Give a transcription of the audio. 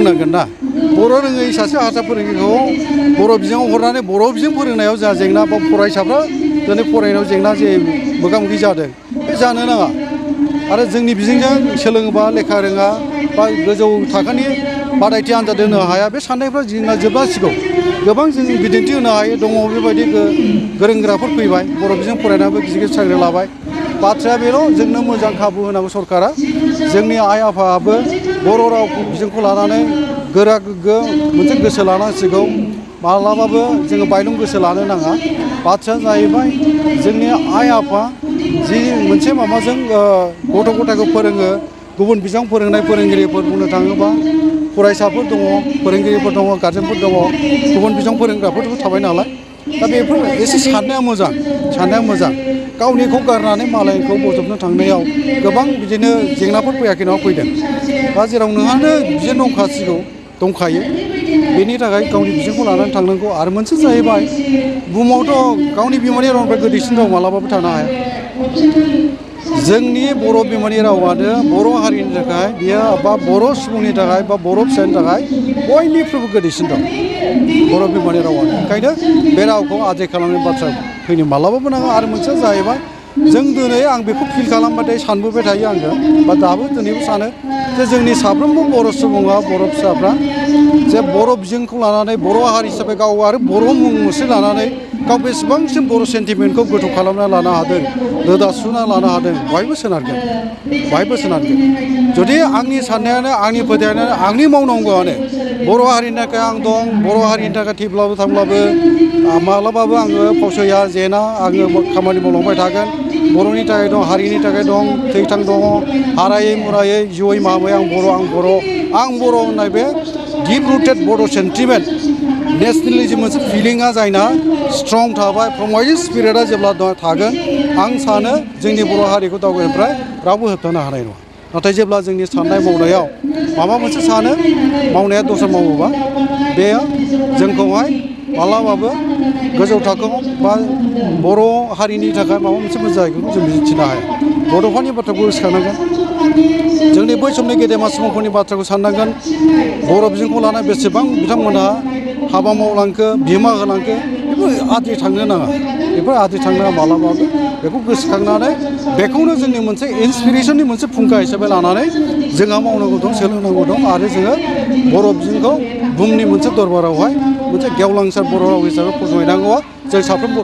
रोंनांगोन ना बर' रोङै सासे हारसा फोरोंगिरिखौ बर' बिजोङाव हरनानै बर' बिजों फोरोंनायाव जोंहा जेंना बा फरायसाफ्रा दिनै फरायनायाव जेंना जे मोगा मोगि जादों बे जानो नाङा आरो जोंनि बिजोंजों सोलोङोबा लेखा रोङा बा गोजौ थाखोनि बादायथि आनजाद होनो हाया बे साननायफ्रा जोंना जोबनांसिगौ गोबां जों बिदिन्थि होनो हायो दङ बेबायदि गोरों गोराफोर फैबाय बर' बिजों फरायनानैबो गिदिर गिदिर साख्रि लाबाय बाथ्राया बेल' जोंनो मोजां खाबु होनांगौ सरकारा जोंनि आइ आफायाबो बर' राव बिजोंखौ लानानै गोरा गोग्गो मोनसे गोसो लानांसिगौ माब्लाबाबो जोङो बायलं गोसो लानो नाङा बाथ्राया जाहैबाय जोंनि आइ आफा जि मोनसे माबाजों गथ' गथायखौ फोरोङो गुबुन बिजों फोरोंनाय फोरोंगिरिफोर बुंनो थाङोबा फरायसाफोर दङ फोरोंगिरिफोर दङ गारजेनफोर दङ गुबुन बिजों फोरोंग्राफोरबो थाबाय नालाय दा बेफोर एसे साननाया मोजां गावनिखौ गारनानै मालायखौ बजबनो थांनायाव गोबां बिदिनो जेंनाफोर फैयाखै नङा फैदों दा जेराव नोंहानो बिजों दंखायो बेनि थाखाय गावनि बिजोंखौ लानानै थांनांगौ आरो मोनसे जाहैबाय बुहुमावथ' गावनि बिमानि रावनिफ्राय गोदैसिन राव मालाबाबो थानो हाया जोंनि बर' बिमानि रावानो बर' हारिनि थाखाय बियो बा बर' सुबुंनि थाखाय बा बर' फिसानि थाखाय बयनिख्रुइबो गोदैसिन दं बर' बिमानि रावानो ओंखायनो बे रावखौ आद्रि खालामनायनि बाथ्रा फैनो मालाबाबो नाङा आरो मोनसेया जाहैबाय जों दिनै आं बेखौ फिल खालामबाथाय सानबोबाय थायो आङो बा दाबो दिनैबो सानो जे जोंनि साफ्रोमबो बर' सुबुङा बर' फिसाफ्रा जे बर' बिजोंखौ लानानै बर' हारि हिसाबै गाव आरो बर' मुं मुंसे लानानै गाव बेसेबांसिम बर' सेन्टिमेन्टखौ गोथौ खालामना लानो हादों रोदा सुना लानो हादों बहायबो सोनारगोन जुदि आंनि साननायानो आंनि फोथायनायानो आंनि मावनांगौआनो बर' हारिनि थाखाय आं दं बर' हारिनि थाखाय थैब्लाबो थांब्लाबो माब्लाबाबो आङो फावसया जेना आङो खामानि मावलांबाय थागोन बर'नि थाखाय दं हारिनि थाखाय दं थैथां दङ हारायै मुरायै जिउयै माबायै आं बर' होननाय बे डिप रुटेड बड' सेन्टिमेन्ट नेसनेलिजम मोनसे फिलिंआ जायना स्ट्रं थाबाय प्रमाइजिभ स्पिरिटआ जेब्ला थागोन आं सानो जोंनि बर' हारिखौ दावगानायनिफ्राय रावबो होबथानो हानाय नङा नाथाय जेब्ला जोंनि साननाय मावनायाव माबा मोनसे सानो मावनाया दस्रा मावोबा बेयो जोंखौहाय माब्लाबाबो गोजौ थाखोआव बा बर' हारिनि थाखाय माबा मोनसे मोजां जायगाखौ जों मिथिनो हाया बड'फानि बाथ्राखौ गोसोखांनांगोन जोंनि बै समनि गेदेमा सुबुंफोरनि बाथ्राखौ साननांगोन बर' बिजोंखौ लानानै बेसेबां बिथांमोनहा हाबा मावलांखो बिहोमा होलांखो बेफोर आद्रि थांनो नाङा मालाबाबो बेखौ गोसोखांनानै बेखौनो जोंनि मोनसे इन्सपिरेसननि मोनसे फुंखा हिसाबै लानानै जोंहा मावनांगौ दं सोलोंनांगौ दं आरो जोङो बर' बिजोंखौ बुहुमनि मोनसे दरबारावहाय मोनसे गेवलांसार बर' राव हिसाबै फसंहैनांगौआ जों साफ्रोम